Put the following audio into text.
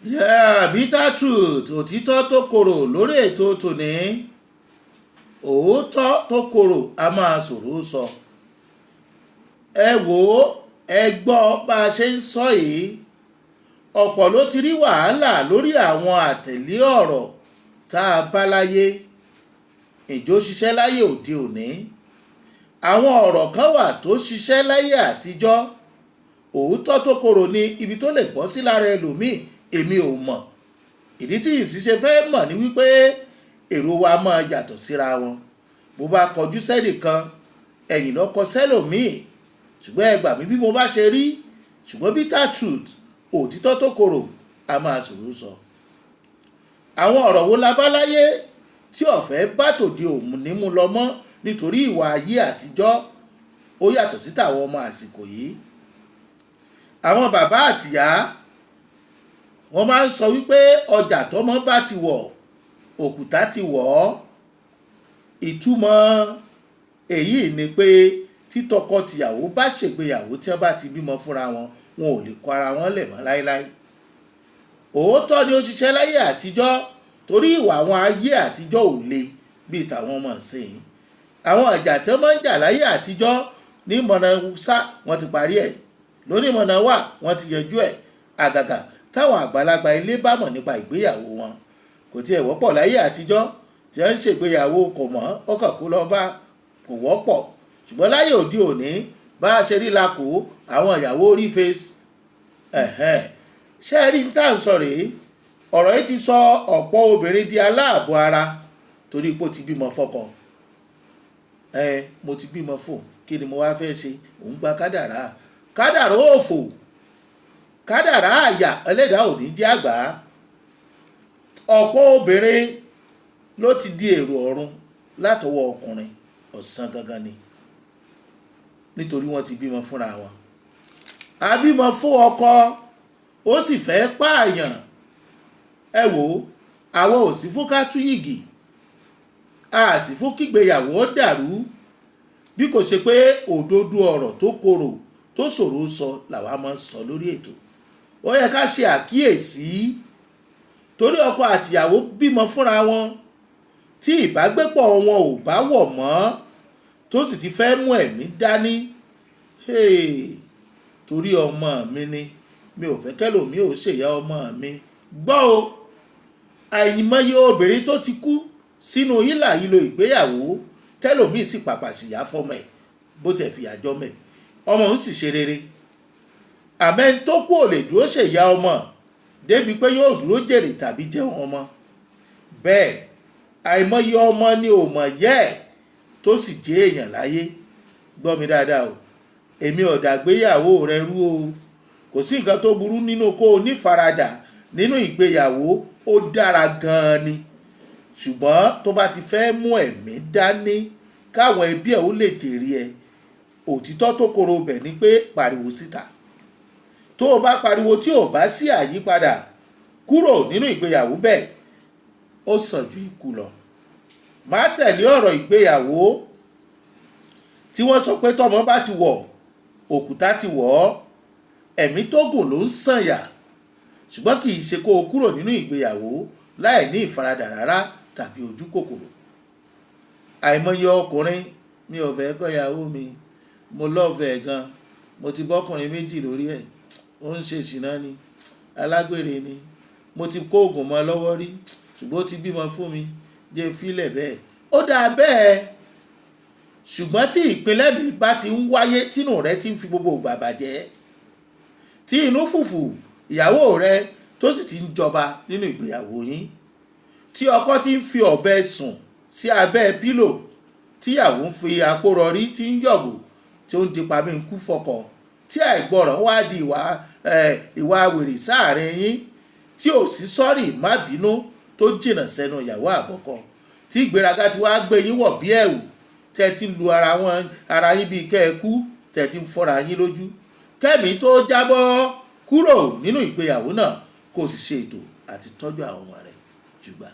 Yeah, bitter truth, òtítọ́ tó korò lórí ètò tòní. Òótọ́ tó korò a máa ṣòro sọ. Ẹ wò ó, ẹ gbọ́ bá a ṣe ń sọ yìí. Ọ̀pọ̀ ló ti rí wàhálà lórí àwọn àtẹ̀lé ọ̀rọ̀ tá a bá láyé. Ìjọ ṣiṣẹ́ láyé òde òní. Àwọn ọ̀rọ̀ kan wà tó ṣiṣẹ́ láyé àtijọ́. Òótọ́ tó korò ní ibi tó lè bọ́ sí lára ẹlòmíì, èmi ò mọ̀. Ìdí tí ìsì ṣe fẹ́ mọ̀ ni wípé èrò wa máa yàtọ̀ síra wọn. Bó bá kọjú sẹ́nìkan, ẹ̀yìn ló kọ sẹ́lòmíì. Ṣùgbọ́n ẹ gbà mí bí mo bá ṣe rí. Ṣùgbọ́n bitter truth, òtítọ́ tó korò a máa ṣòro sọ. Àwọn ọ̀rọ̀ wo la bá láyé tí ọ̀fẹ́ bá tòde òní mú lọ mọ́ nítorí ìwà ayé àtijọ́ ó yàtọ̀ sí tàwọn ọmọ àsìkò yìí? Àwọn bàbá àtìyá wọ́n máa ń sọ wípé ọjà tọ́mọ bá ti wọ̀, òkúta ti wọ̀ ọ́. Ìtumọ̀ èyí ni pé tí tọkọ-tìyàwó bá ṣègbéyàwó, tí wọ́n bá ti bímọ fúnra wọn, wọn ò lè kọ ara wọn lẹ̀ mọ́ láéláé. Òótọ́ ni ó ṣiṣẹ́ láyé àtijọ́ torí ìwà àwọn ayé àtijọ́ ò le bíi tàwọn ọmọ ìsìn. Àwọn ìjà tí wọ́n máa ń jà láyé àtijọ́ ní mọ̀nà sá, wọ́n ti parí ẹ̀. Lóní mọ̀nà wà, wọ́n ti yanjú ẹ̀. Àgàgà táwọn àgbàlagbà ilé bá mọ̀ nípa ìgbéyàwó wọn. Kò tiẹ̀ wọ́pọ̀ láyé àtijọ́ tí wọ́n ń ṣègbéyàwó kò mọ̀, ọkàn kó lọ bá, kò wọ́pọ̀. Ṣùgbọ́n láyé òde òní, bá a ṣe rí la kó àwọn ìyàwó orí face. Ẹ̀hẹ́n. Ṣé ẹ rí n tá ń sọ rèé? Ọ̀rọ̀ yìí ti sọ ọ̀pọ̀ obìnrin di aláàbọ̀ ara torí pé ó ti bímọ fọ́kọ. Ẹ mo ti bímọ fún, kí ni mo wá fẹ́ ṣe? Òun gba kádàrá. Kádàrá òfò. Kádàrá àyà ẹlẹ́dàá ò ní jẹ́ àgbà. Ọ̀pọ̀ obìnrin ló ti di èrò ọ̀run látọwọ́ ọkùnrin ọ̀sán gangan ni. Nítorí wọ́n ti bímọ fúnra wọn. A bímọ fún ọkọ, ó sì fẹ́ pààyàn. Ẹ wò ó, àwa ò sí fún ká tú yìgì. A sì fún kígbéyàwó ó dàrú. Bí kò ṣe pé òdodo ọ̀rọ̀ tó korò tó ṣòro sọ làwa máa ń sọ lórí ètò. Ó yẹ ká ṣe àkíyèsí torí ọkọ àtìyàwó bímọ fúnra wọn, tí ìbágbépọ̀ wọn ò bá wọ̀ mọ́ tó sì ti fẹ́ mú ẹ̀mí dání. Hey, torí ọmọ mi ni, mi ò fẹ́ kẹ́lòmíì ó ṣèyá ọmọ mi. Gbọ́ o, àìmọye obìnrin tó ti kú sínú hílàhílo ìgbéyàwó, tẹ́lòmíì sì pàpà ṣìyá fọ́mọ ẹ̀ bó tẹ̀ fìyà jọmọ ẹ̀. Ọmọ òun sì ṣe rere. Àmọ́ ẹni tó kú ò lè dúró ṣèyá ọmọ débi pé yóò dúró jèrè tàbí jẹun ọmọ. Bẹ́ẹ̀ àìmọye ọmọ ni ò mọ̀ yẹ́ ẹ̀ tó sì jẹ́ èèyàn láyé. Gbọ́ mi dáadáa o. Èmi ò dàgbéyàwó rẹ rú o. Kò sí nǹkan tó burú nínú kó o ní faradà nínú ìgbéyàwó, ó dára gan-an ni. Ṣùgbọ́n tó bá ti fẹ́ mú ẹ̀mí dání káwọn ẹbí ẹ ó lè jèrè ẹ, òtítọ́ tó korò bẹ̀ ni pé pariwo síta. Tó o bá pariwo tí ò bá sí àyípadà, kúrò nínú ìgbéyàwó bẹ́ẹ̀, ó sàn ju ikú lọ. Má tẹ̀lé ọ̀rọ̀ ìgbéyàwó tí wọ́n sọ pé tọ́mọ bá ti wọ̀, òkúta ti wọ̀ ọ́. Ẹ̀mí tó gùn ló ń sànyà. Ṣùgbọ́n kì í ṣe kó o kúrò nínú ìgbéyàwó láì ní ìfaradà rárá tàbí ojú kòkòrò. Àìmọye ọkùnrin, mi ò fẹ́ kọ́ ìyàwó mi, mo love ẹ̀ gan. Mo ti bọ́kùnrin méjì lórí ẹ̀. Ó ń ṣe ṣìnà ni, alágbèrè ni. Mo ti kó òògùn mọ́ lọ́wọ́ rí, ṣùgbọ́n ó ti bímọ fún mi. Jẹ́ n fílẹ̀ bẹ́ẹ̀. Ó dáa bẹ́ẹ̀. Ṣùgbọ́n tí ìpínlẹ̀ mi bá ti ń wáyé, tínú rẹ ti ń fi gbogbo ìgbà bàjẹ́, tí inú fùfù ìyàwó rẹ tó sì ti ń jọba nínú ìgbéyàwó yín, tí ọkọ ti ń fi ọ̀bẹ sùn sí abẹ́ pílò, tí ìyàwó ń fi apó rọrí tí ń yọ̀gò tí ó ń dipa bí ń kú fọkọ, tí àìgbọràn wá di ìwà, ìwà wèrè sáàrin yín, tí ò sí sorry, má bínú tó jìnnà sẹ́nu ìyàwó àbọ̀kọ, tí ìgbéraga ti wá gbé yín wọ̀ bí ẹ̀wù, tẹ́ ti lu ara wọn ara yín bíi kẹ́ ẹ kú, tẹ́ ti ń fọ́ra yín lójú, kẹ́mi tó jábọ́ kúrò nínú ìgbéyàwó náà, kó o sì ṣe ètò àti tọ́jú àwọn ọmọ rẹ̀ jùgbà.